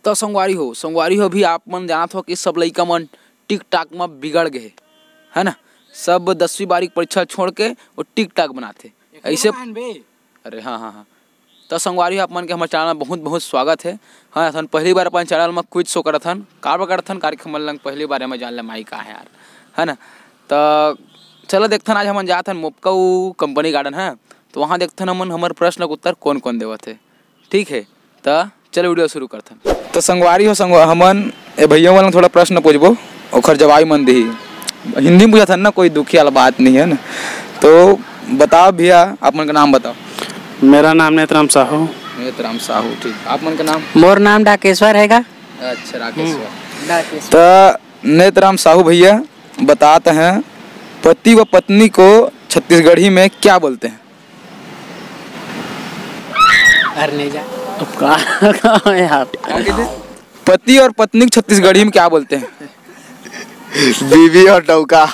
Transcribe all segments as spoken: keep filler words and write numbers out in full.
तो संगवारी हो, संगवारी हो, अभी आप मन जानत हो कि सब लइका मन TikTok म बिगड़ गए हे, है ना? सब दसवीं बारहवीं के परीक्षा छोड़ के वो TikTok बनाथे। ऐसे अरे हाँ, हाँ, हाँ। तो संगवारी हो, आप मन के हमर चैनल में बहुत बहुत स्वागत है। हाँ, अपन पहली बार अपन चैनल में क्विज शो करत हन, काबर करत हन, कार्यक्रम लंग पहली बार में जान ले माई का है यार, है ना? तो चलो देखथन, आज हमन जात हन मोपकाऊ कंपनी गार्डन है, तो वहाँ देखथन हमन हमर प्रश्न के उत्तर कौन कौन देवत है। ठीक है, तो चलो वीडियो शुरू करथन। तो संगवारी हो, संगवा-, हमन ए भैया वाला थोड़ा प्रश्न पूछबो, ओखर जवाब मन दिही। हिंदी में पूछत हन ना, कोई दुखी वाला बात नहीं है ना। तो बताओ भैया, आप मन का नाम बताओ। मेरा नाम नेतराम साहू। नेतराम साहू, ठीक। आप मन का नाम? मोर नाम डाकेश्वर हैगा। अच्छा, राकेश्वर। हम्म। डाकेश्वर। तो नेतराम साहू भैया बताते हैं, पति व पत्नी को छत्तीसगढ़ी में क्या बोलते हैं? अरे नहीं जा। अब का, का है यार? क्या कहते हैं? पति और पत्नी को छत्तीसगढ़ी में क्या बोलते हैं? बीवी और डौका।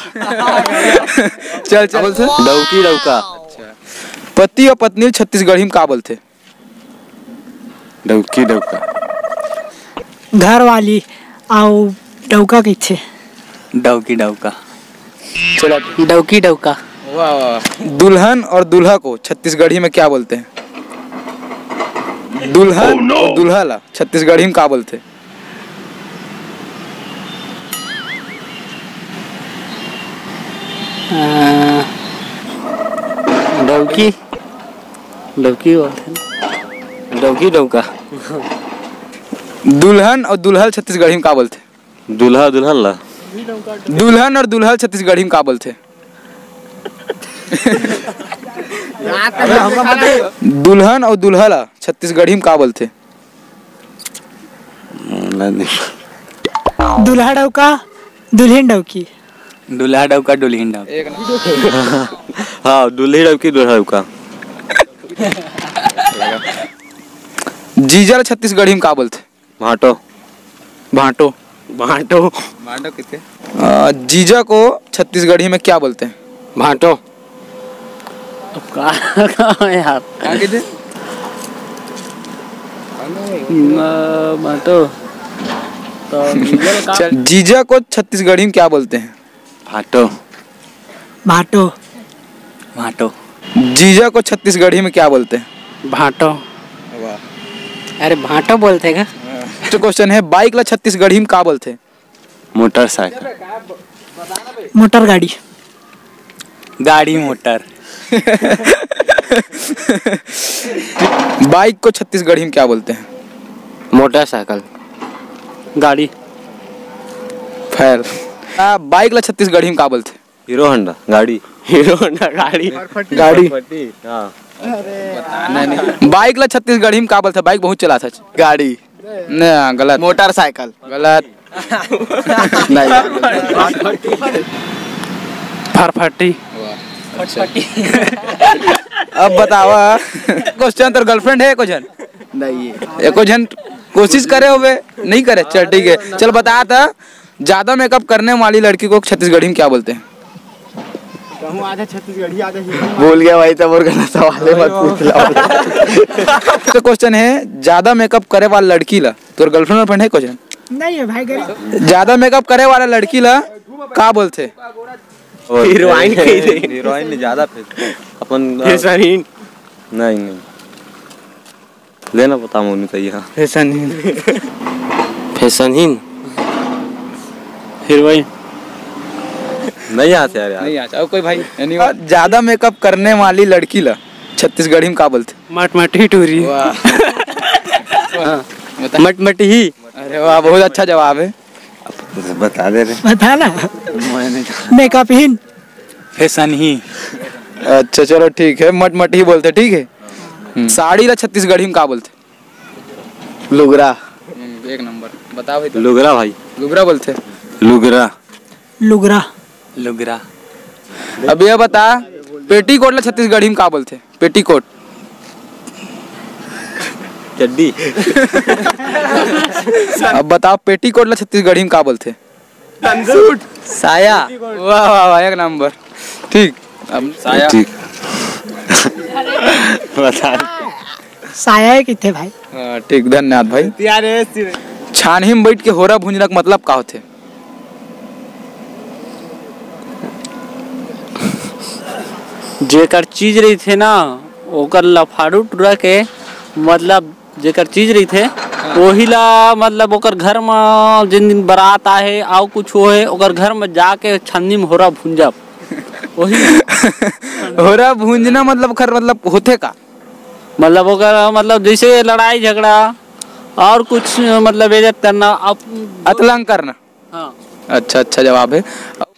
चल, चल। बोलते हैं? डौकी डौका। अच्छा। पति और पत्नी छत्तीसगढ़ी में का बोलथे? डौकी डौका। घर वाली अउ डौका कहिथे। डौकी डौका। चला। डौकी डौका। वाह, वाह, वाह। दुल्हन और दूल्हा को छत्तीसगढ़ी में क्या बोलते हैं? दुल्हन और दूल्हा ला छत्तीसगढ़ी में का बोलथे? अ, डौकी, डौकी बोलथे ना। डौकी डौका। दुल्हन और दूल्हा ला छत्तीसगढ़ी में का बोलथे? दूल्हा दुल्हन ला। दुल्हन और दूल्हा ला छत्तीसगढ़ी में का बोलथे? दुल्हन और दूल्हा ला छत्तीसगढ़ी में का बोलथे? नहीं। दूल्हा डौका, दुल्हिन डौकी। दूल्हा डौका, दुल्हिन डौका। एक नंबर। हाँ, दूल्ही डौकी, दूल्हा डौका। जीजा ला छत्तीसगढ़ी में का बोलथे? भांटो। भांटो। भांटो। भांटो किथे? अ, जीजा को छत्तीसगढ़ी में क्या बोलते हैं? भांटो। अब का, का है यार? का किथे? म-, भांटो। तो जीजा का चल, जीजा को छत्तीसगढ़ी में क्या बोलते हैं? भांटो। भांटो। भांटो। जीजा को छत्तीसगढ़ी में क्या बोलते हैं? भांटो। वाह। अरे भांटो बोलथे का? तो क्वेश्चन है, बाइक ला छत्तीसगढ़ी में का बोलथे? मोटरसाइकिल। मोटर गाड़ी। गाड़ी मोटर। बाइक को छत्तीसगढ़ी में क्या बोलते हैं? मोटरसाइकिल। गाड़ी। फैल। आ, बाइक ला छत्तीसगढ़ी में का बोलथे? हीरो होंडा गाड़ी। हीरो होंडा गाड़ी। गाड़ी। फटफटी, हाँ। नहीं, नहीं। बाइक ला छत्तीसगढ़ी में का बोलथे? बाइक बहुत चलाथे। गाड़ी। नहीं, गलत। मोटरसाइकिल। गलत। नहीं। फरफटी। वाह, अच्छा। अब बतावा, क्वेश्चन, तोर गर्लफ्रेंड है एको झन? नहीं है। एको झन कोशिश करे होबे? नहीं करे। चल ठीक है, चल बता त, ज्यादा मेकअप करने वाली लड़की को छत्तीसगढ़ी में क्या बोलते हैं? कहूँ आधा छत्तीसगढ़ी, आधा हिंदी। भूल गया भाई, तब और गलत सवाल है, मत पूछ ला। तो क्वेश्चन है, ज्यादा मेकअप करे वाला लड़की ला, तोर गर्लफ्रेंड वर्लफ्रेंड है कुछ? नहीं है भाई, गरीब। ज्यादा मेकअप करे वाला लड़की ला का बोलथे? हीरोइन कही दे। हीरोइन ज्यादा फेस अपन फैशनहीन। नहीं, नहीं। लेना पता मोनू चाहिए, हाँ। फैशनहीन। फैशनहीन। हीरोइन। नहीं आता यार, यार। नहीं आता। और कोई भाई? Anyone? ज्यादा मेकअप करने वाली लड़की ला छत्तीसगढ़ी में का बोलथे? मटमटी टूरी। वाह। हाँ। बता। मटमटी ही। अरे वाह, बहुत अच्छा जवाब है। बता दे रे। बता ना। मेकअप हीन। फैशन ही। अच्छा, चलो ठीक है, मटमटी ही बोलथे, ठीक है। हम्म। साड़ी ला छत्तीसगढ़ी में का बोलथे? लुगरा। हम्म, एक नंबर। बता भाई तो। लुगरा भाई। लुगरा बोलथे। लुगरा। लुगरा। लुगरा। अब ये बता, पेटीकोट ला छत्तीसगढ़ी में का बोलथे? पेटीकोट। चड्डी। अब बताओ, पेटीकोट ला छत्तीसगढ़ी में का बोलथे? सूट। साया। वाह, वाह, वाह, एक नंबर। ठीक। अब साया। ठीक। बता। साया ही किथे भाई? हाँ, ठीक, धन्यवाद भाई। यार, ये सिर- छानही में बैठ के होरा भूंजना के मतलब का होथे? जेकर चीज रहिथे ना, ओकर लफाड़ू टुरा के, मतलब जेकर चीज रहिथे, वही ला, मतलब ओकर घर म जिन दिन बारात आहे, अउ कुछ होए, ओकर घर म जाके छन्नी में होरा भूंजब। वही होरा भूंजना मतलब खर मतलब होथे का? मतलब ओकर, मतलब जैसे लड़ाई झगड़ा और कुछ, मतलब इज्जत करना, अप- अतलंग करना। हाँ। अच्छा, अच्छा जवाब है।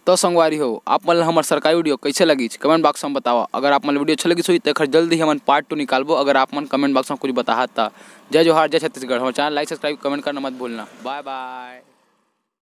तो संगवारी हो, आप मन ल हमर सरकारी वीडियो कैसे लगिस, कमेंट बॉक्स में बतावा। अगर आप मन ल वीडियो अच्छा लगिस होही, तो एखर जल्दी ही हमन पार्ट टू निकालबो, अगर आप मन कमेंट बॉक्स में कुछ बताहा त। जय जोहार, जय छत्तीसगढ़। हमारे चैनल लाइक, सब्सक्राइब, कमेंट करना मत भूलना। बाय बाय।